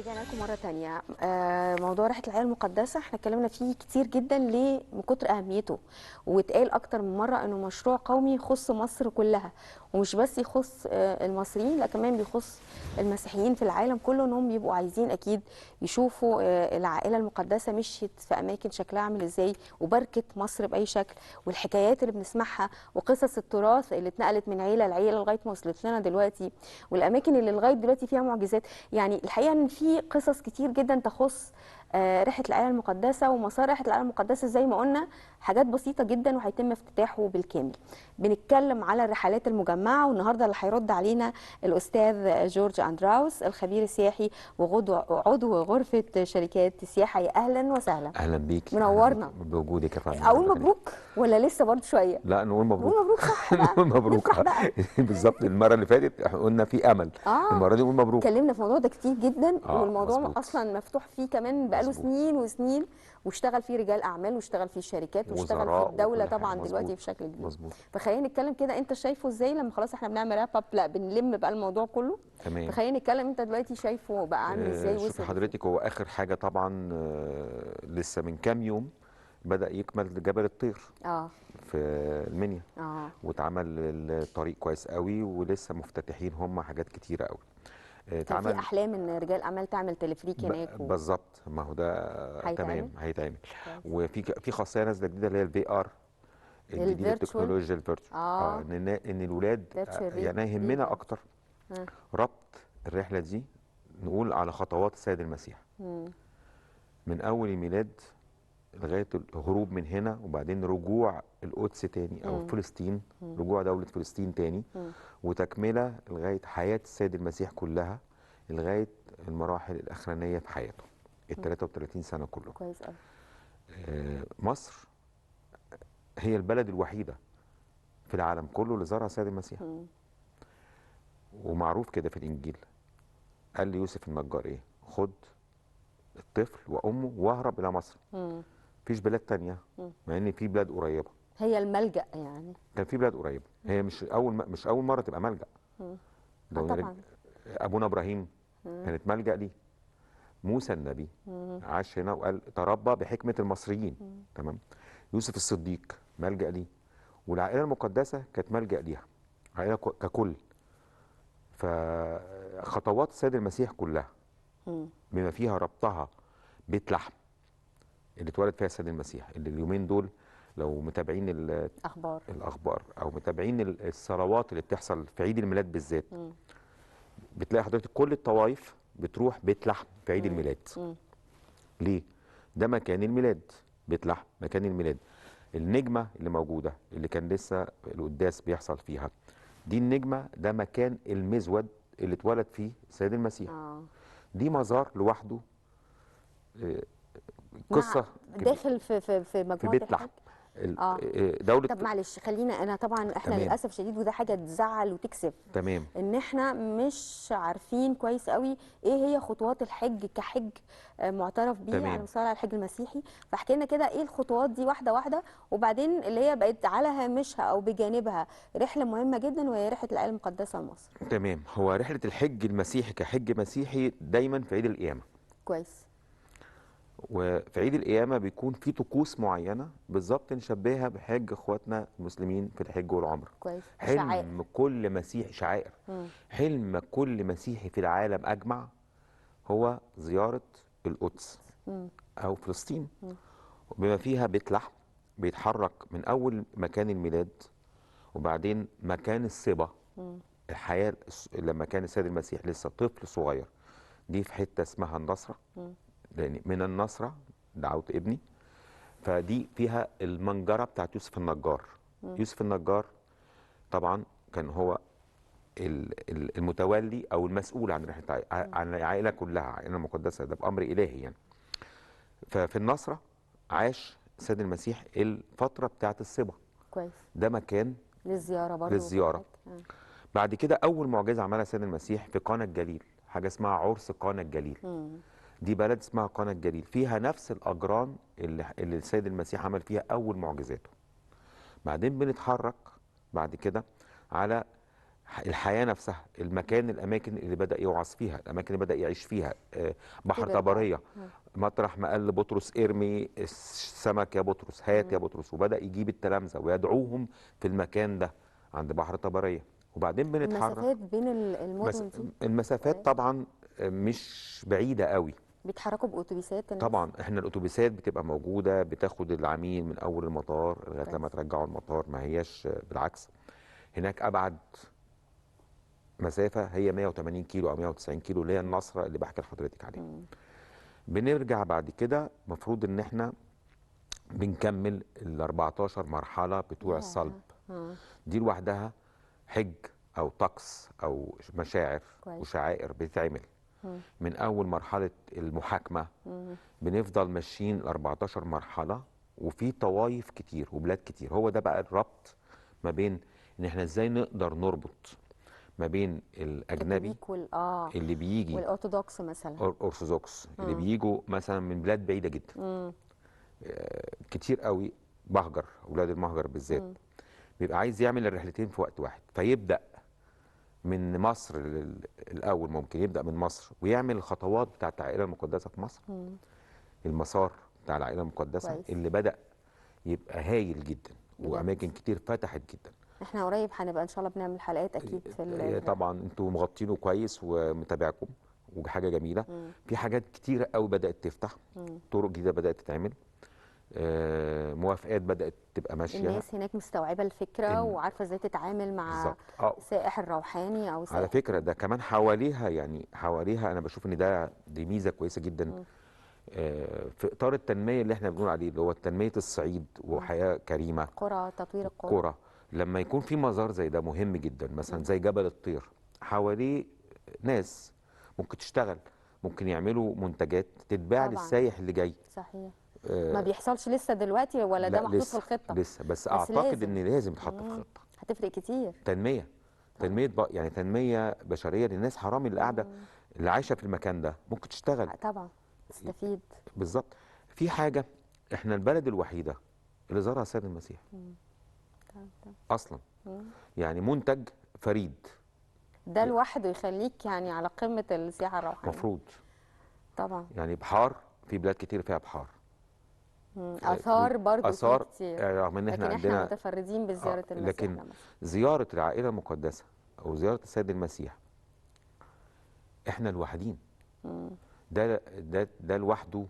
رجعنا لكم مرة تانية. موضوع رحلة العائلة المقدسة احنا اتكلمنا فيه كتير جدا، ليه؟ من كتر أهميته، واتقال أكتر من مرة إنه مشروع قومي يخص مصر كلها، ومش بس يخص المصريين، لا كمان بيخص المسيحيين في العالم كله، إنهم بيبقوا عايزين أكيد يشوفوا العائلة المقدسة مشيت في أماكن شكلها عامل إزاي، وبركة مصر بأي شكل، والحكايات اللي بنسمعها، وقصص التراث اللي اتنقلت من عيلة لعيلة لغاية ما وصلت لنا دلوقتي، والأماكن اللي لغاية دلوقتي فيها معجزات. يعني الحقيقة إن في قصص كتير جدا تخص رحلة العائلة المقدسة ومسار رحلة العائلة المقدسة. زي ما قلنا حاجات بسيطة جدا وهيتم افتتاحه بالكامل. بنتكلم على الرحلات المجمعة، والنهاردة اللي هيرد علينا الأستاذ جورج أندراوس الخبير السياحي وعضو غرفة شركات السياحة. يا أهلا وسهلا. أهلا بيك، منورنا بوجودك يا فندم. أقول مبروك ولا لسه برضه شوية؟ لا نقول مبروك. نقول مبروك صح بقى. نقول مبروك بالظبط. المرة اللي فاتت قلنا في أمل، المرة دي نقول مبروك. اتكلمنا في الموضوع ده كتير جدا، والموضوع مزبوط. أصلا مفتوح فيه كمان بقاله سنين وسنين، واشتغل فيه رجال اعمال، واشتغل فيه شركات، واشتغل فيه الدولة طبعا دلوقتي بشكل كبير. مزبوط. فخلينا نتكلم كده، انت شايفه ازاي لما خلاص احنا بنعمل wrap up، لا بنلم بقى الموضوع كله. تمام. فخلينا نتكلم، انت دلوقتي شايفه بقى عامل ازاي؟ شوف حضرتك، هو اخر حاجة طبعا لسه من كام يوم بدا يكمل جبل الطير في المنيا، واتعمل الطريق كويس قوي، ولسه مفتتحين هم حاجات كتيرة قوي. كان في احلام ان رجال اعمال تعمل تلفريك هناك بالظبط، ما هو ده تمام هيتعمل. وفي خاصية نازله جديدة اللي هي ال VR الجديدة، التكنولوجيا ال virtual، ان الولاد يعني يهمنا اكتر ربط الرحلة دي نقول على خطوات السيد المسيح من اول الميلاد لغاية الهروب من هنا، وبعدين رجوع القدس تاني او فلسطين، رجوع دولة فلسطين تاني، وتكمله لغاية حياة السيد المسيح كلها لغاية المراحل الاخرانية في حياته ال 33 سنة كلهم. كويس قوي. مصر هي البلد الوحيدة في العالم كله اللي زارها السيد المسيح. ومعروف كده في الانجيل، قال ليوسف النجار ايه؟ خد الطفل وامه واهرب الى مصر. مفيش بلاد تانية، مع ان في بلاد قريبه هي الملجأ يعني. كان في بلاد قريبه، هي مش اول مرة تبقى ملجأ. طبعا ابونا ابراهيم كانت ملجأ ليه. موسى النبي عاش هنا وقال تربى بحكمه المصريين. تمام. يوسف الصديق ملجأ ليه، والعائلة المقدسة كانت ملجأ ليها، العائلة ككل. فخطوات السيد المسيح كلها بما فيها ربطها بيت لحم اللي اتولد فيها السيد المسيح، اللي اليومين دول لو متابعين الاخبار او متابعين الصلوات اللي بتحصل في عيد الميلاد بالذات، بتلاقي حضرتك كل الطوائف بتروح بيت لحم في عيد الميلاد. ليه؟ ده مكان الميلاد، بيت لحم مكان الميلاد. النجمة اللي موجودة اللي كان لسه القداس بيحصل فيها دي، النجمة ده مكان المزود اللي اتولد فيه السيد المسيح. دي مزار لوحده، قصة داخل في مجموعة في بيت لحم. دولة. طب معلش خلينا، انا طبعا احنا للاسف شديد، وده حاجة تزعل وتكسف، تمام، ان احنا مش عارفين كويس قوي ايه هي خطوات الحج كحج معترف بيه على مستوى الحج المسيحي. فاحكي لنا كده ايه الخطوات دي واحدة واحدة، وبعدين اللي هي بقت على هامشها او بجانبها رحله مهمة جدا، وهي رحله العائلة المقدسة لمصر. تمام. هو رحله الحج المسيحي كحج مسيحي دايما في عيد القيامة. كويس. وفي عيد القيامة بيكون في طقوس معينة بالظبط نشبهها بحج اخواتنا المسلمين في الحج والعمرة. كويس. حلم شعائر. كل مسيحي شعائر. حلم كل مسيحي في العالم أجمع هو زيارة القدس أو فلسطين، بما فيها بيت لحم. بيتحرك من أول مكان الميلاد، وبعدين مكان الصبا، الحياة لما كان السيد المسيح لسه طفل صغير، دي في حتة اسمها النصرة، لأن من النصرة دعوت ابني، فدي فيها المنجرة بتاعت يوسف النجار. يوسف النجار طبعا كان هو المتولي أو المسؤول عن رحلة عن العائلة كلها، العائلة المقدسة، ده بأمر إلهي يعني. ففي النصرة عاش السيد المسيح الفترة بتاعت الصبا. كويس. ده مكان للزيارة برضه. للزيارة. بعد كده أول معجزة عملها السيد المسيح في قانا الجليل، حاجة اسمها عرس قانا الجليل. دي بلد اسمها قانا الجليل، فيها نفس الأجران اللي السيد المسيح عمل فيها أول معجزاته. بعدين بنتحرك بعد كده على الحياة نفسها، المكان، الاماكن اللي بدا يوعظ فيها، الاماكن اللي بدا يعيش فيها، بحر كبر. طبرية، مطرح ما قال لبطرس ارمي السمك يا بطرس، هات يا بطرس، وبدا يجيب التلامذه ويدعوهم في المكان ده عند بحر طبرية. وبعدين بنتحرك. المسافات بين المدن دي المسافات طبعا مش بعيدة قوي. بيتحركوا بأتوبيسات الناس؟ طبعا احنا الاتوبيسات بتبقى موجودة، بتاخد العميل من اول المطار لغاية لما ترجعه المطار، ما هياش بالعكس. هناك ابعد مسافة هي 180 كيلو او 190 كيلو اللي هي النصرة اللي بحكي لحضرتك عليها. بنرجع بعد كده، مفروض ان احنا بنكمل ال 14 مرحلة بتوع الصلب. دي لوحدها حج او طقس او مشاعر وشعائر بتتعمل. من اول مرحلة المحاكمة بنفضل ماشيين ال 14 مرحلة، وفي طوايف كتير وبلاد كتير. هو ده بقى الربط ما بين ان احنا ازاي نقدر نربط ما بين الاجنبي اللي بيجي والارثوذكس مثلا، ارثوذكس اللي بيجوا مثلا من بلاد بعيدة جدا، كتير قوي، بهجر، اولاد المهجر بالذات، بيبقى عايز يعمل الرحلتين في وقت واحد، فيبدا من مصر الاول، ممكن يبدا من مصر ويعمل الخطوات بتاعت العائلة المقدسة في مصر، المسار بتاع العائلة المقدسة كويس. اللي بدا يبقى هايل جدا، واماكن كتير فتحت جدا. احنا قريب هنبقى ان شاء الله بنعمل حلقات اكيد في طبعا انتوا مغطينه كويس ومتابعكم، وحاجه جميلة. في حاجات كتيرة قوي بدات تفتح، طرق جديدة بدات تتعمل، موافقات بدات تبقى ماشية. الناس هناك مستوعبة الفكرة وعارفه ازاي تتعامل مع السائح الروحاني او على فكرة ده كمان حواليها، يعني حواليها انا بشوف ان دي ميزة كويسة جدا. في اطار التنمية اللي احنا بنقول عليه، اللي هو تنمية الصعيد وحياه كريمة، قرى، تطوير القرى. لما يكون في مزار زي ده مهم جدا، مثلا زي جبل الطير، حواليه ناس ممكن تشتغل، ممكن يعملوا منتجات تتباع للسايح اللي جاي. صحيح. ما بيحصلش لسه دلوقتي ولا ده محطوط في الخطة؟ لسه، بس اعتقد ان لازم يتحط في الخطة. هتفرق كتير. تنمية يعني تنمية بشرية للناس، حرام اللي قاعدة اللي عايشه في المكان ده ممكن تشتغل. طبعا تستفيد. بالظبط. في حاجة، احنا البلد الوحيدة اللي زارها السيد المسيح اصلا، يعني منتج فريد ده لوحده يخليك يعني على قمة السياحة الروحانية مفروض. طبعا يعني بحار، في بلاد كتير فيها بحار، آثار برضو آثار كتير، رغم ان احنا لكن عندنا احنا متفردين بزيارة المسيح. لكن زيارة العائلة المقدسة او زيارة السيد المسيح احنا الوحيدين. ده ده ده لوحده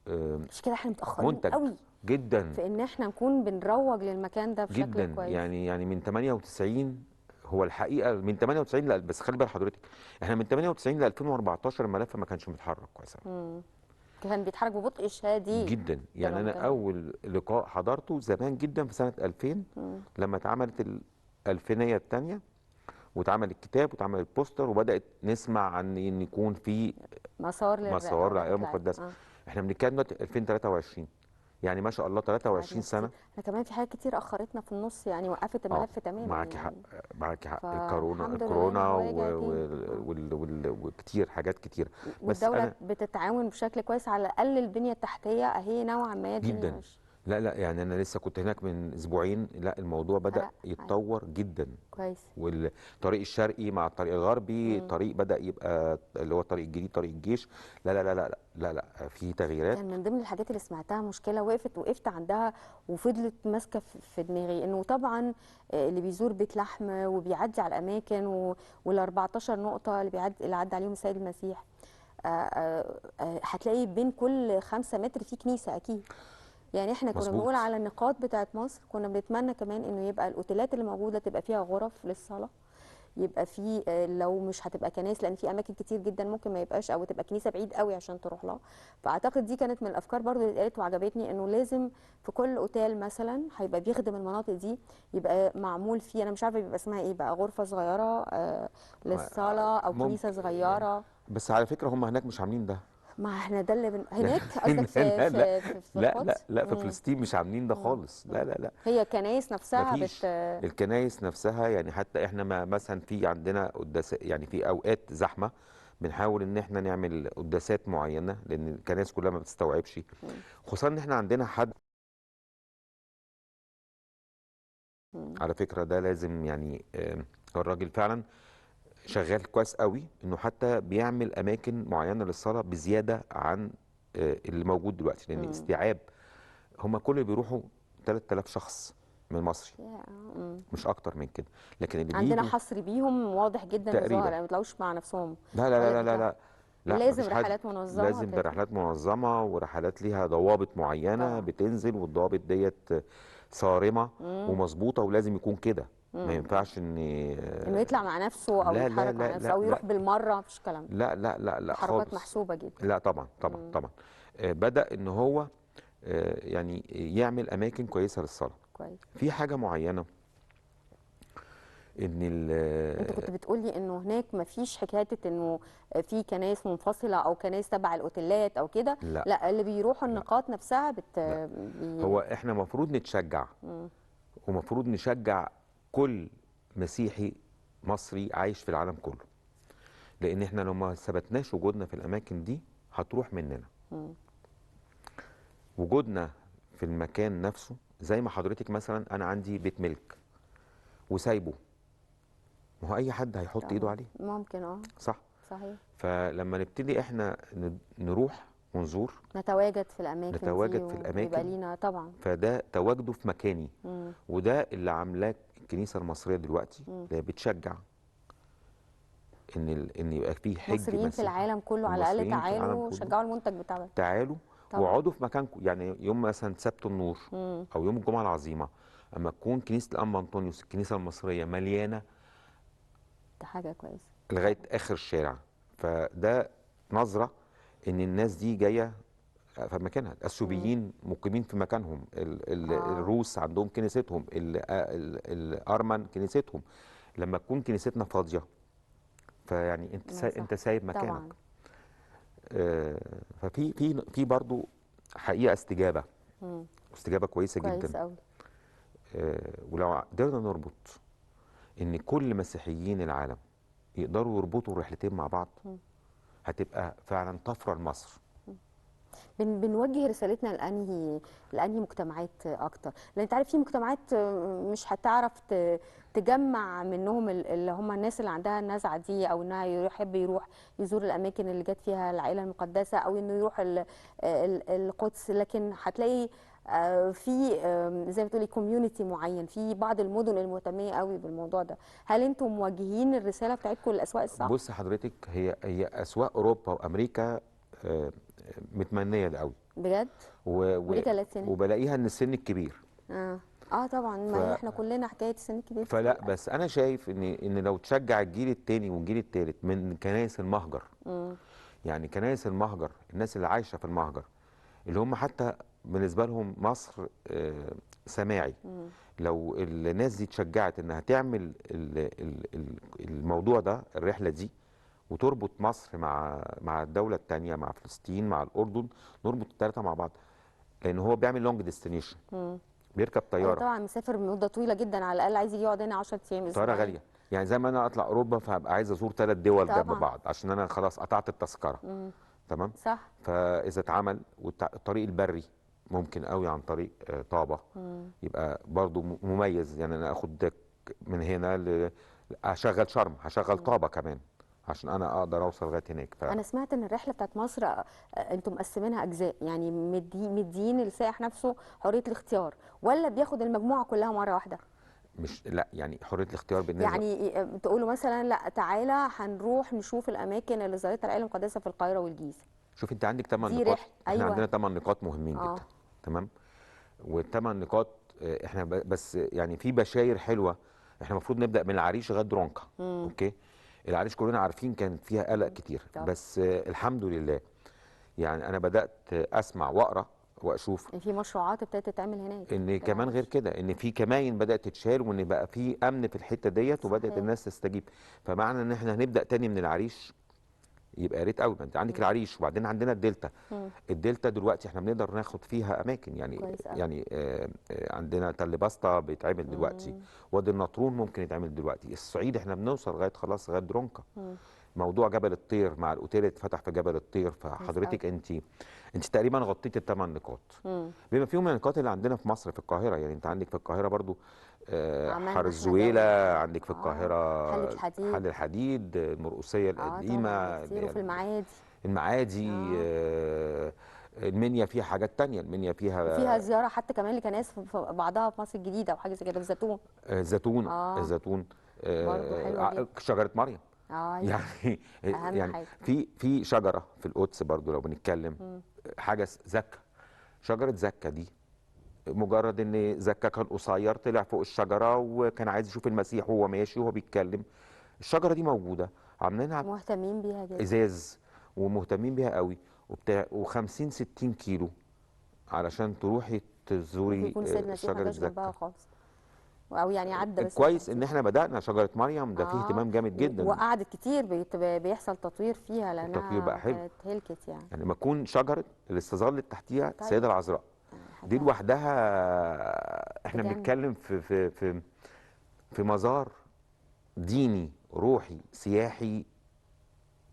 مش كده، احنا متأخرين قوي جدا في ان احنا نكون بنروج للمكان ده بشكل جدا كويس. يعني من 98، هو الحقيقة من 98 لا، بس خلي بال حضرتك احنا من 98 ل 2014 الملف ما كانش متحرك كويس. كان بيتحرك ببطء شديد جدا. يعني انا اول لقاء حضرته زمان جدا في سنة 2000، لما اتعملت الالفينيه الثانية واتعمل الكتاب واتعمل البوستر، وبدات نسمع عن ان يكون في مسار للعائلة المقدسة. احنا بنتكلم دلوقتي 2023، يعني ما شاء الله 23 سنة. احنا كمان في حاجات كتير اخرتنا في النص، يعني وقفت الملف تماما. معاكي حق، معاكي حق. الكورونا وكتير حاجات كتير، بس والدولة بتتعاون بشكل كويس، على الاقل البنية التحتية اهي نوعا ما جدا. لا لا، يعني انا لسه كنت هناك من اسبوعين، لا الموضوع بدا يتطور جدا كويس. والطريق الشرقي مع الطريق الغربي، الطريق بدا يبقى اللي هو الطريق الجديد، طريق الجيش. لا لا لا لا لا لا، في تغييرات. كان من ضمن الحاجات اللي سمعتها مشكلة وقفت عندها وفضلت ماسكه في دماغي، انه طبعا اللي بيزور بيت لحم وبيعدي على الاماكن وال 14 نقطة اللي عدى عليهم السيد المسيح، هتلاقي بين كل 5 متر في كنيسة اكيد. يعني احنا كنا بنقول على النقاط بتاعت مصر، كنا بنتمنى كمان انه يبقى الاوتيلات اللي موجودة تبقى فيها غرف للصلاة، يبقى في لو مش هتبقى كنايس، لان في اماكن كتير جدا ممكن ما يبقاش، او تبقى كنيسة بعيد قوي عشان تروح لها. فاعتقد دي كانت من الافكار برضو اللي اتقالت وعجبتني، انه لازم في كل اوتيل مثلا هيبقى بيخدم المناطق دي يبقى معمول فيه، انا مش عارفه بيبقى اسمها ايه بقى، غرفة صغيرة للصلاة او كنيسة صغيرة يعني. بس على فكرة هم هناك مش عاملين ده. ما احنا ده اللي هناك قصدك في لا في في لا لا لا، في فلسطين مش عاملين ده خالص. لا لا لا، هي كنايس نفسها الكنايس نفسها، يعني حتى احنا ما مثلا في عندنا قداس، يعني في اوقات زحمة بنحاول ان احنا نعمل قداسات معينة، لان الكنايس كلها ما بتستوعبش، خصوصا ان احنا عندنا حد على فكرة ده لازم يعني الراجل فعلا شغال كويس قوي، انه حتى بيعمل اماكن معينة للصلاة بزيادة عن اللي موجود دلوقتي، لان استيعاب هم كل اللي بيروحوا 3000 شخص من مصر، مش اكتر من كده. لكن اللي عندنا بيجوا حصر بيهم واضح جدا تقريبا. وظاهر، يعني ما بيطلعوش مع نفسهم. لا لا ولا لا لا بيطلعوا. لا لا، لازم مفيش حد. رحلات منظمة لازم ده تطلع. رحلات منظمة ورحلات ليها ضوابط معينة طبعا. بتنزل، والضوابط ديت صارمة ومظبوطه، ولازم يكون كده. ما ينفعش ان انه يطلع مع نفسه او لا لا يتحرك مع لا نفسه لا او يروح لا. بالمرة، مفيش كلام. لا لا لا لا حركات خالص. محسوبة جدا. لا طبعا طبعا طبعا. بدأ ان هو يعني يعمل اماكن كويسة للصلاة. كويس. في حاجة معينة ان انت كنت بتقولي انه هناك مفيش حكاية انه في كنايس منفصلة او كنايس تبع الاوتيلات او كده. لا. لا، اللي بيروحوا النقاط نفسها لا. هو احنا المفروض نتشجع، ومفروض نشجع كل مسيحي مصري عايش في العالم كله، لان احنا لو ما ثبتناش وجودنا في الاماكن دي هتروح مننا. وجودنا في المكان نفسه، زي ما حضرتك مثلا انا عندي بيت ملك وسايبه، ما هو اي حد هيحط ايده طبعاً. عليه. ممكن. صح؟ صحيح. فلما نبتدي احنا نروح ونزور، نتواجد في الاماكن نتواجد دي في ويبقى الأماكن. لينا طبعا. فده تواجده في مكاني. وده اللي عاملاه الكنيسة المصرية دلوقتي، اللي بتشجع ان يبقى في حج مصريين في مسيحي. العالم كله على الاقل المصريين في العالم تعالوا كله. شجعوا المنتج بتاعنا، تعالوا طبعاً. واقعدوا في مكانكم. يعني يوم مثلا سبت النور او يوم الجمعة العظيمة، اما تكون كنيسة الانبا انطونيوس الكنيسة المصرية مليانة، ده حاجة كويسة لغاية اخر الشارع، فده نظره ان الناس دي جاية في مكانها. الاثيوبيين مقيمين في مكانهم، الروس عندهم كنيستهم، الارمن كنيستهم. لما تكون كنيستنا فاضية، فيعني انت انت سايب مكانك. طبعا. ففي في في برضه حقيقة استجابة، استجابة كويسة كويس جدا. قوي. ولو قدرنا نربط ان كل مسيحيين العالم يقدروا يربطوا الرحلتين مع بعض، هتبقى فعلا طفرة لمصر. بنوجه رسالتنا لانهي مجتمعات اكتر؟ لان انت عارف في مجتمعات مش هتعرف تجمع منهم اللي هم الناس اللي عندها النزعة دي، او انها يحب يروح يزور الاماكن اللي جت فيها العائلة المقدسة، او انه يروح القدس. لكن هتلاقي في زي ما تقولي community معين في بعض المدن المهتميه قوي بالموضوع ده. هل انتم موجهين الرسالة بتاعتكم للاسواق الصح؟ بص حضرتك، هي اسواق اوروبا وامريكا متمنيه ده قوي بجد؟ امريكا اللاتينية. وبلاقيها ان السن الكبير. طبعا، ما احنا كلنا حكاية السن الكبير. فلا، بس انا شايف ان لو تشجع الجيل الثاني والجيل الثالث من كنايس المهجر، يعني كنايس المهجر، الناس اللي عايشه في المهجر، اللي هم حتى بالنسبة لهم مصر سماعي، لو الناس دي اتشجعت انها تعمل الموضوع ده، الرحلة دي، وتربط مصر مع الدولة الثانية، مع فلسطين، مع الاردن، نربط الثلاثة مع بعض، لان هو بيعمل long destination، بيركب طيارة. طبعا مسافر مده طويلة جدا، على الاقل عايز يجي يقعد هنا 10 ايام. طيارة غالية، يعني زي ما انا اطلع اوروبا فهبقى عايز ازور 3 دول جنب بعض، عشان انا خلاص قطعت التذكرة. تمام؟ صح. فاذا اتعمل، والطريق البري ممكن قوي عن طريق طابة، يبقى برضو مميز. يعني انا اخد من هنا اشغل شرم، هشغل طابة كمان، عشان انا اقدر اوصل لغاية هناك. انا سمعت ان الرحلة بتاعت مصر انتم مقسمينها اجزاء، يعني مديين السائح نفسه حرية الاختيار، ولا بياخد المجموعة كلها مرة واحدة؟ مش لا، يعني حرية الاختيار بالنسبة، يعني تقولوا مثلا لا تعالى هنروح نشوف الاماكن اللي زارتها العائلة المقدسة في القاهرة والجيزه. شوف انت عندك 8 نقاط. احنا عندنا 8 نقاط مهمين جدا. تمام؟ والثمان نقاط احنا بس يعني في بشاير حلوة. احنا المفروض نبدا من العريش لغاية درونكا. okay؟ العريش كلنا عارفين كان فيها قلق كتير، بس الحمد لله يعني انا بدات اسمع واقرا واشوف في مشروعات ابتدت تتعمل هناك، ان كمان غير كده ان في كماين بدات تتشال، وان بقى في امن في الحتة ديت، وبدات الناس تستجيب. فمعنى ان احنا هنبدا تاني من العريش يبقى يا ريت قوي. ما انت عندك العريش، وبعدين عندنا الدلتا. الدلتا دلوقتي احنا بنقدر ناخد فيها اماكن، يعني يعني عندنا تل بسطه بيتعمل دلوقتي، وادي النطرون ممكن يتعمل دلوقتي، الصعيد احنا بنوصل لغاية خلاص لغاية درونكا. موضوع جبل الطير مع الاوتيل اللي اتفتح في جبل الطير. فحضرتك انت تقريبا غطيتي الثمان نقاط بما فيهم النقاط اللي عندنا في مصر في القاهرة. يعني انت عندك في القاهرة برضو حار الزويله، عندك في القاهرة حل الحديد، المرقصيه القديمة، وفي المعادي، المنيا فيها حاجات تانية، المنيا فيها زيارة حتى كمان لكنائس في بعضها في مصر الجديدة وحاجه زي كده، في الزيتون. الزيتون الزيتون برضه حلوة جدا. شجرة مريم يعني أهم يعني حاجة. في شجرة في القدس برضو لو بنتكلم، حاجة زكا، شجرة زكا دي مجرد ان زكا كان قصير طلع فوق الشجرة وكان عايز يشوف المسيح وهو ماشي وهو بيتكلم. الشجرة دي موجودة، عاملينها مهتمين بيها جدا، ازاز ومهتمين بيها قوي وبتاع، و50 60 كيلو علشان تروحي تزوري شجرة زكا خالص، او يعني عدى. بس كويس ان احنا بدأنا شجرة مريم ده، فيه اهتمام جامد جدا، وقعدت كتير بيحصل تطوير فيها لانها التطوير بقى حلو، كانت هلكت يعني. يعني ما تكون شجرة اللي استظلت تحتيها السيدة العذراء دي لوحدها، احنا بنتكلم في في في في مزار ديني روحي سياحي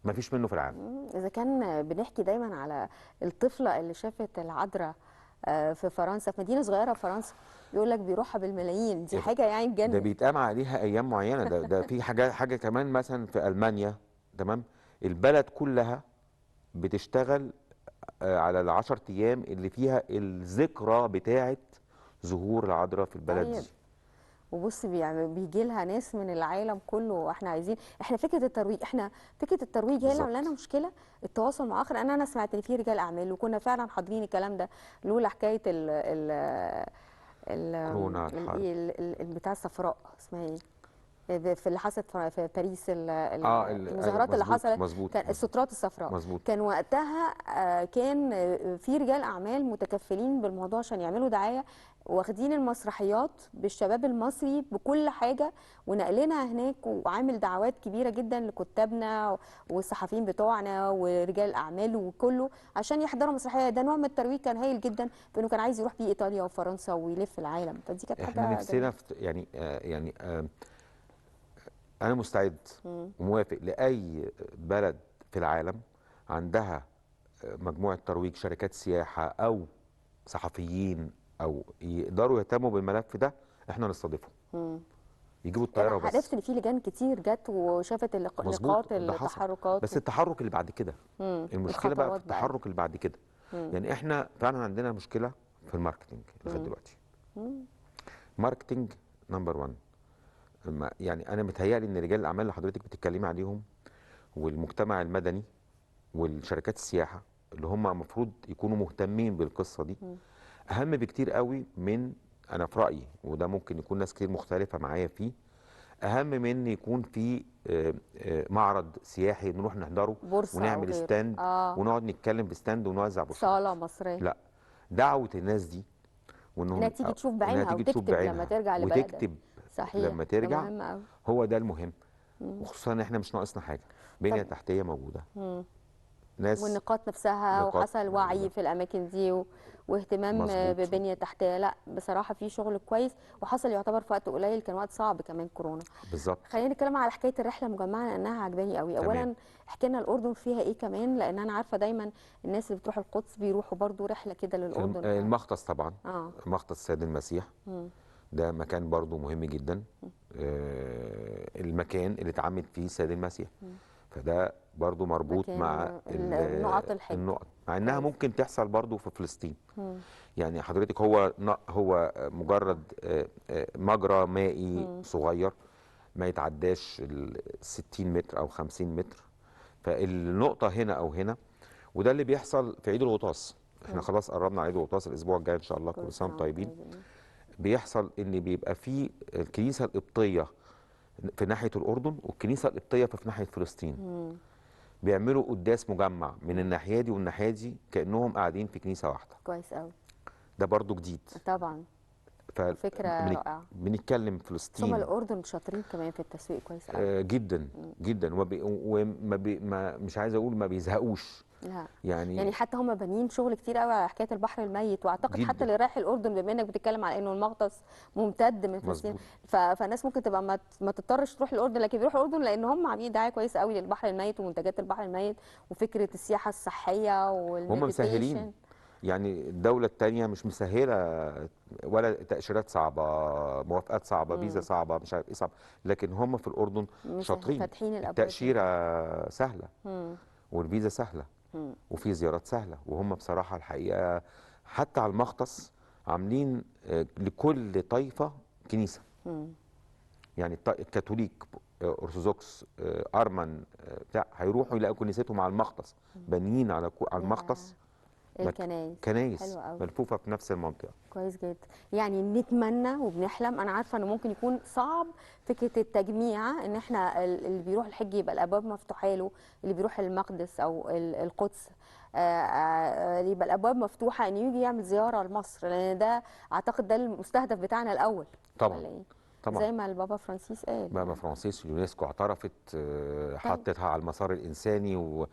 ما فيش منه في العالم. اذا كان بنحكي دايما على الطفلة اللي شافت العذراء في فرنسا، في مدينة صغيرة في فرنسا، بيقول لك بيروحها بالملايين، دي حاجة يعني تجنن. ده بيتقام عليها ايام معينة، ده في حاجة كمان مثلا في المانيا، تمام، البلد كلها بتشتغل على ال10 ايام اللي فيها الذكرى بتاعه ظهور العذراء في البلد. طيب. دي وبص بيجي لها ناس من العالم كله، واحنا عايزين، احنا فكرة الترويج، احنا فكرة الترويج هي اللي عامله لنا مشكلة، التواصل مع اخر. انا سمعت ان في رجال اعمال وكنا فعلا حاضرين الكلام ده، لولا حكاية ال ال كورونا، الحرب، بتاع الصفراء اسمها ايه، في اللي حصلت في باريس، المظاهرات اللي حصلت، كان السترات الصفراء، كان وقتها كان في رجال اعمال متكفلين بالموضوع عشان يعملوا دعاية، واخدين المسرحيات بالشباب المصري بكل حاجة ونقلنا هناك، وعامل دعوات كبيرة جدا لكتابنا والصحفيين بتوعنا ورجال الاعمال وكله عشان يحضروا مسرحية. ده نوع من الترويج كان هايل جدا، في انه كان عايز يروح بيه ايطاليا وفرنسا ويلف العالم، فدي كانت حاجة احنا نفسنا في يعني يعني أنا مستعد وموافق لأي بلد في العالم عندها مجموعة ترويج، شركات سياحة أو صحفيين أو يقدروا يهتموا بالملف ده، إحنا نستضيفهم. يجيبوا الطيارة وبس. أنا عرفت إن في لجان كتير جت وشافت نقاط التحركات، بس التحرك اللي بعد كده المشكلة بقى في التحرك اللي بعد كده. يعني إحنا فعلا عندنا مشكلة في ال marketing لغاية دلوقتي. marketing number 1. يعني انا متهيألي ان رجال الاعمال اللي حضرتك بتتكلمي عليهم والمجتمع المدني والشركات السياحة اللي هم المفروض يكونوا مهتمين بالقصة دي اهم بكتير قوي من، انا في رايي وده ممكن يكون ناس كتير مختلفة معايا فيه، اهم من يكون في معرض سياحي نروح نحضره ونعمل stand ونقعد نتكلم في stand ونوزع بوسترات. صاله مصرية. لا، دعوه الناس دي وانهم انها تيجي تشوف بعينها وتكتب لما ترجع لبلدها، وتكتب صحيح لما ترجع، هو ده المهم. وخصوصا ان احنا مش ناقصنا حاجة، بنيه تحتيه موجودة، ناس والنقاط نفسها، وحصل وعي في الاماكن دي واهتمام ببنيه تحتيه. لا بصراحة في شغل كويس وحصل، يعتبر في وقت قليل، كان وقت صعب كمان كورونا. بالظبط. خلينا نتكلم على حكاية الرحلة المجمعة لانها عجباني قوي. اولا احكي لنا الاردن فيها ايه كمان، لان انا عارفه دايما الناس اللي بتروح القدس بيروحوا برضو رحله كده للاردن. المختص طبعا، مختص السيد المسيح، ده مكان برضو مهم جدا، المكان اللي اتعمد فيه السيد المسيح، فده برضو مربوط مع النقط الحج، النقط، مع انها ممكن تحصل برضو في فلسطين. يعني حضرتك هو مجرد مجرى مائي صغير ما يتعداش ال 60 متر او 50 متر، فالنقطة هنا او هنا، وده اللي بيحصل في عيد الغطاس. احنا خلاص قربنا على عيد الغطاس الاسبوع الجاي ان شاء الله، كل سنة وانتم طيبين. بيحصل ان بيبقى في الكنيسة القبطية في ناحية الاردن والكنيسة القبطية في ناحية فلسطين. بيعملوا قداس مجمع من الناحية دي والناحية دي، كانهم قاعدين في كنيسة واحدة. كويس قوي، ده برضو جديد طبعا. فكرة رائعة. بنتكلم فلسطين، ثم الاردن شاطرين كمان في التسويق كويس قوي. جدا جدا، وما بي ما مش عايز اقول ما بيزهقوش. لا يعني حتى هم بانيين شغل كتير قوي على حكاية البحر الميت، واعتقد جداً. حتى اللي رايح الاردن، بما انك بتتكلم على انه المغطس ممتد من فلسطين، فالناس ممكن تبقى ما تضطرش تروح الاردن، لكن بيروحوا الاردن لان هم عاملين دعاية كويسة قوي للبحر الميت ومنتجات البحر الميت وفكره السياحة الصحية وال meditation. هم مسهلين، يعني الدولة الثانية مش مسهلة، ولا تاشيرات صعبة، موافقات صعبة، فيزا صعبة، مش عارف ايه صعب، لكن هم في الاردن شاطرين، فاتحين الابواب، التاشيره سهلة والفيزا سهلة وفي زيارات سهلة. وهم بصراحة الحقيقة حتى على المغطس عاملين لكل طائفة كنيسة. يعني الكاثوليك، ارثوذكس، ارمن، بتاع، هيروحوا يلاقوا كنيستهم على المغطس، بانيين على المغطس الكنايس، كنايس ملفوفه في نفس المنطقة. كويس جدا. يعني نتمنى وبنحلم، انا عارفه انه ممكن يكون صعب فكرة التجميع، ان احنا اللي بيروح الحج يبقى الابواب مفتوحة له، اللي بيروح المقدس او القدس يبقى الابواب مفتوحة انه يجي يعمل زيارة لمصر، لان ده اعتقد ده المستهدف بتاعنا الاول. طبعا طبعا، زي ما البابا فرانسيس قال. بابا فرانسيس، اليونسكو اعترفت، حطتها على المسار الانساني، و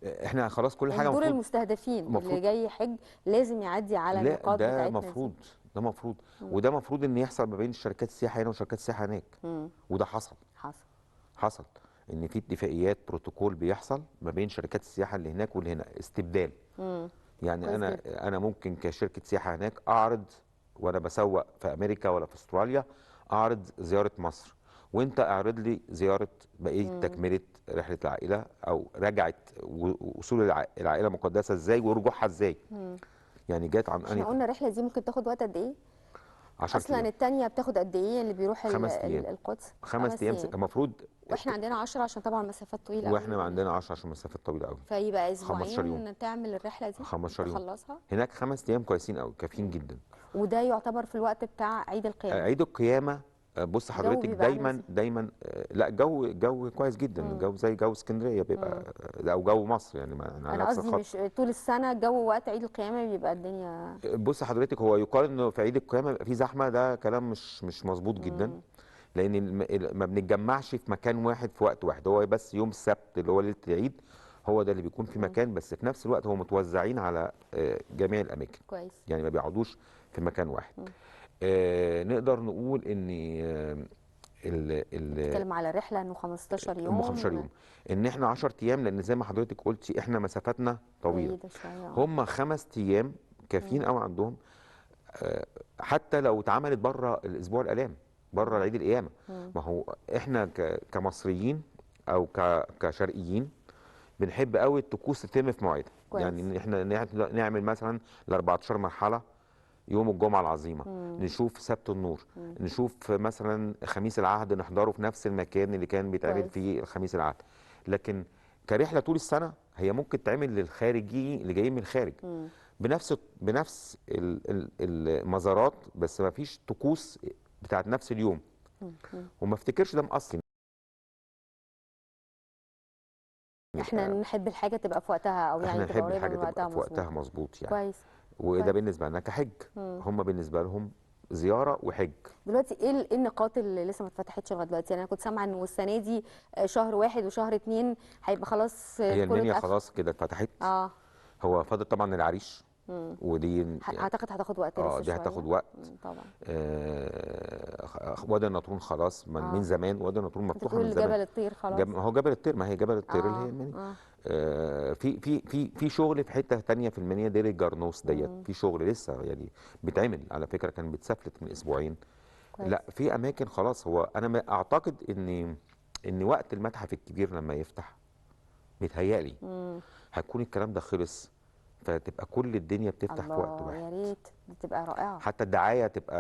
احنا خلاص كل حاجة. دول المستهدفين، اللي جاي يحج لازم يعدي على النقاط بتاعتنا. ده مفروض، ده مفروض، وده مفروض ان يحصل ما بين الشركات السياحة هنا وشركات السياحة هناك. وده حصل. حصل ان في اتفاقيات، بروتوكول بيحصل ما بين شركات السياحة اللي هناك واللي هنا، استبدال. يعني انا ممكن كشركة سياحة هناك اعرض، وانا بسوق في امريكا ولا في استراليا، اعرض زيارة مصر، وانت اعرض لي زيارة بقية تكمله رحله العائلة، او رجعت وصول العائلة المقدسة ازاي ورجوعها ازاي. يعني جت عن احنا قلنا الرحلة دي ممكن تاخد وقت قد ايه؟ 10 اصلا ايام. الثانية بتاخد قد ايه اللي بيروح 5 ايام. القدس؟ 5 ايام المفروض، واحنا عندنا 10 عشان طبعا مسافات طويلة قوي. واحنا عندنا 10 عشان مسافات طويلة قوي، فيبقى اسبوعين تعمل الرحلة دي، 15 يوم تخلصها. هناك 5 ايام كويسين قوي، كافيين جدا. وده يعتبر في الوقت بتاع عيد القيامة. عيد القيامة بص حضرتك دايما دايما، لا جو كويس جدا، الجو زي جو اسكندرية بيبقى، او جو مصر يعني، ما انا قصدي مش طول السنة جو وقت عيد القيامة بيبقى الدنيا. بص حضرتك، هو يقال انه في عيد القيامة بيبقى في زحمة، ده كلام مش مظبوط جدا، لان ما بنتجمعش في مكان واحد في وقت واحد، هو بس يوم السبت اللي هو ليلة العيد هو ده اللي بيكون في مكان، بس في نفس الوقت هو متوزعين على جميع الاماكن. كويس. يعني ما بيقعدوش في مكان واحد. نقدر نقول ان بتتكلم على رحله انه 15 يوم، 15 يوم، ان احنا 10 ايام، لان زي ما حضرتك قلتي احنا مسافتنا طويلة. هم 5 ايام كافيين قوي عندهم، حتى لو اتعملت بره الاسبوع الالام، بره العيد القيامة. ما هو احنا كمصريين او كشرقيين بنحب قوي الطقوس تتم في مواعيدها. يعني احنا نعمل مثلا ال 14 مرحلة يوم الجمعة العظيمة، نشوف سبت النور، نشوف مثلا خميس العهد نحضره في نفس المكان اللي كان بيتعمل فيه الخميس العهد. لكن كرحلة طول السنة هي ممكن تعمل للخارجي اللي جايين من الخارج بنفس المزارات، بس ما فيش طقوس بتاعت نفس اليوم. وما افتكرش ده مقصر. احنا نحب الحاجة تبقى في وقتها، او يعني تبقى قريبة من وقتها. في وقتها مظبوط يعني. كويس. وده بالنسبة لنا كحج، هم بالنسبة لهم زيارة وحج. دلوقتي ايه النقاط اللي لسه ما اتفتحتش لغاية دلوقتي؟ يعني انا كنت سامعه انه السنة دي شهر 1 وشهر 2 هيبقى خلاص. هي المنيا خلاص كده اتفتحت. هو فاضل طبعا العريش، ودي اعتقد هتاخد وقت لسه دي هتاخد وقت طبعا. وادي النطرون خلاص من زمان، وادي النطرون مفتوحة من زمان. جبل الطير خلاص، ما هو جبل الطير، ما هي جبل الطير اللي هي المنيا. في في في في شغل في حتة ثانية في المنيا، دير الجرنوس ديت، في شغل لسه يعني بيتعمل على فكرة، كان بيتسفلت من اسبوعين. كويس. لا في اماكن خلاص. هو انا اعتقد ان وقت المتحف الكبير لما يفتح متهيألي هتكون الكلام ده خلص، فتبقى كل الدنيا بتفتح في وقت واحد. يا ريت، دي تبقى رائعة. حتى الدعاية تبقى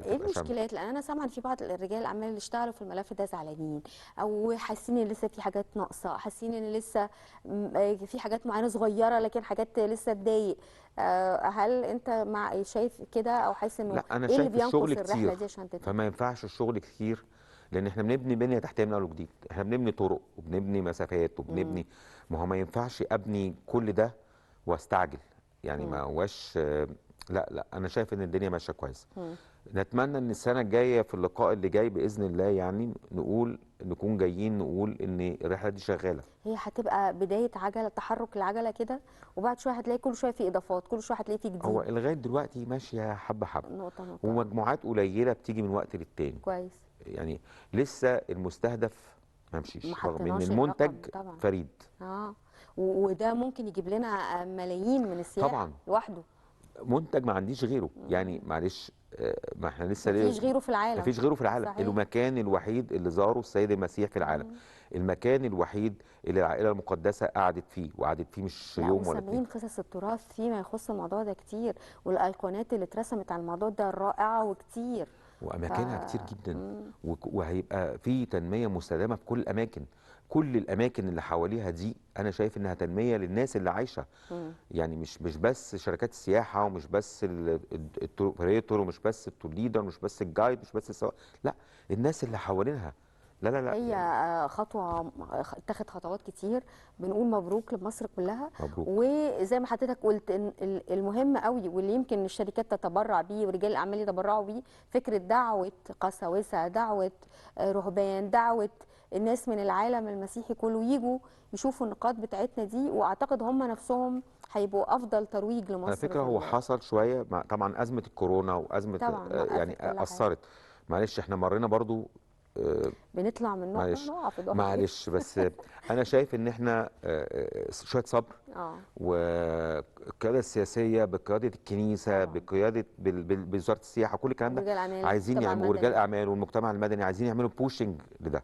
ايه المشكلات؟ لان انا سامعه ان في بعض الرجال الاعمال اللي اشتغلوا في الملف ده زعلانين، او حاسين ان لسه في حاجات ناقصه، حاسين ان لسه في حاجات معينة صغيرة لكن حاجات لسه تضايق. هل انت مع شايف كده، او حاسس انه لا، انا ايه اللي شايف الشغل بينقص الرحلة كتير دي عشان تتم؟ فما ينفعش الشغل كتير، لان احنا بنبني بنيه تحتيه من اول وجديد، احنا بنبني طرق وبنبني مسافات وبنبني، ما هو ما ينفعش ابني كل ده واستعجل يعني. ما هواش لا لا، انا شايف ان الدنيا ماشية كويس. نتمنى ان السنة الجاية في اللقاء اللي جاي باذن الله يعني نقول، نكون جايين نقول ان الرحلة دي شغالة. هي هتبقى بداية عجله، تحرك العجلة كده، وبعد شوية هتلاقي كل شوية في اضافات، كل شوية هتلاقي في جديد. هو لغاية دلوقتي ماشية حبه حبه، نقطة نقطة، ومجموعات قليله بتيجي من وقت للتاني. كويس. يعني لسه المستهدف ما مشيش، رغم ان المنتج فريد. وده ممكن يجيب لنا ملايين من السياح طبعا لوحده. منتج ما عنديش غيره، يعني معلش، ما احنا لسه مفيش غيره في العالم. مفيش غيره في العالم. صحيح. المكان الوحيد اللي زاره السيد المسيح في العالم. المكان الوحيد اللي العائلة المقدسة قعدت فيه، وقعدت فيه مش يوم ولا اتنين. قصص التراث فيما يخص الموضوع ده كتير، والايقونات اللي اترسمت على الموضوع ده رائعة وكتير، واماكنها كتير جدا. وهيبقى في تنمية مستدامة في كل الاماكن. كل الاماكن اللي حواليها دي انا شايف انها تنمية للناس اللي عايشه. يعني مش بس شركات السياحة، ومش بس ال tour operator، ومش بس ال tour leader، ومش بس ال guide، مش بس السواق، لا، الناس اللي حوالينها. لا لا لا، هي يعني خطوة، اتخذت خطوات كتير. بنقول مبروك لمصر كلها. مبروك. وزي ما حضرتك قلت إن المهم قوي واللي يمكن الشركات تتبرع بيه ورجال الاعمال يتبرعوا بيه، فكرة دعوه قساوسه، دعوه رهبان، دعوه الناس من العالم المسيحي كله يجوا يشوفوا النقاط بتاعتنا دي، واعتقد هم نفسهم هيبقوا افضل ترويج لمصر. على فكرة هو حصل شوية مع طبعا ازمة الكورونا وازمة يعني اثرت. معلش احنا مرينا برضو بنطلع من نقطة نقع في ضغط. معلش بس انا شايف ان احنا شوية صبر، والقيادة السياسية بقيادة الكنيسة، بقيادة بوزارة السياحة، كل الكلام ده عايزين يعملوا، ورجال اعمال والمجتمع المدني عايزين يعملوا pushing لده.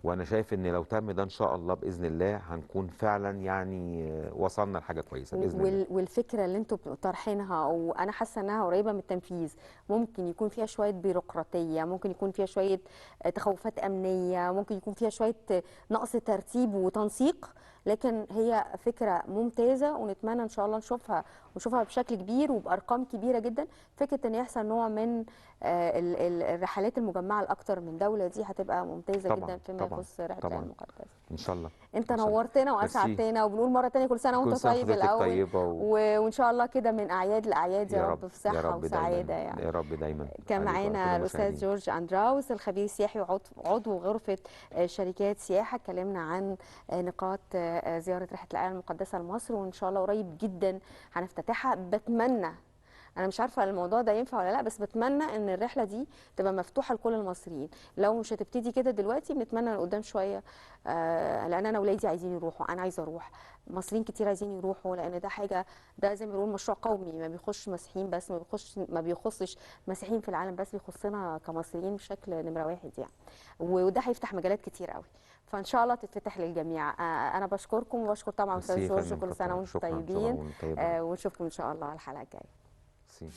وانا شايف ان لو تم ده ان شاء الله باذن الله هنكون فعلا يعني وصلنا لحاجة كويسة باذن الله. والفكرة اللي انتم طرحينها وانا حاسه انها قريبه من التنفيذ، ممكن يكون فيها شوية بيروقراطيه، ممكن يكون فيها شوية تخوفات امنية، ممكن يكون فيها شوية نقص ترتيب وتنسيق، لكن هي فكرة ممتازة ونتمنى ان شاء الله نشوفها ونشوفها بشكل كبير وبارقام كبيرة جدا. فكرة ان يحصل نوع من الرحلات المجمعة لاكثر من دولة دي هتبقى ممتازة طبعًا جدا فيما يخص رحله العالم المقدس ان شاء الله. انت نورتنا واسعدتنا، وبنقول مرة ثانية كل سنة وانت طيب الاول، وان شاء الله كده من اعياد لاعياد يا رب في صحة وسعادة يعني يا رب دايما. كان معانا الاستاذ جورج اندراوس الخبير السياحي وعضو غرفة شركات سياحة، اتكلمنا عن نقاط زيارة رحله العائلة المقدسة لمصر، وان شاء الله قريب جدا هنفتتحها. بتمنى، انا مش عارفه الموضوع ده ينفع ولا لا، بس بتمنى ان الرحلة دي تبقى مفتوحة لكل المصريين. لو مش هتبتدي كده دلوقتي بنتمنى لقدام شوية، لان انا اولادي عايزين يروحوا، انا عايزه اروح، مصريين كتير عايزين يروحوا، لان ده حاجة، ده زي ما بيقولوا مشروع قومي، ما بيخش مسيحيين بس، ما بيخصش مسيحيين في العالم بس، بيخصنا كمصريين بشكل نمره واحد يعني، وده هيفتح مجالات كتير قوي، فان شاء الله تتفتح للجميع. انا بشكركم وبشكر طبعا استاذ جورج، كل سنة وانتم طيبين، ونشوفكم ان شاء الله الحلقة الجاية. Sim.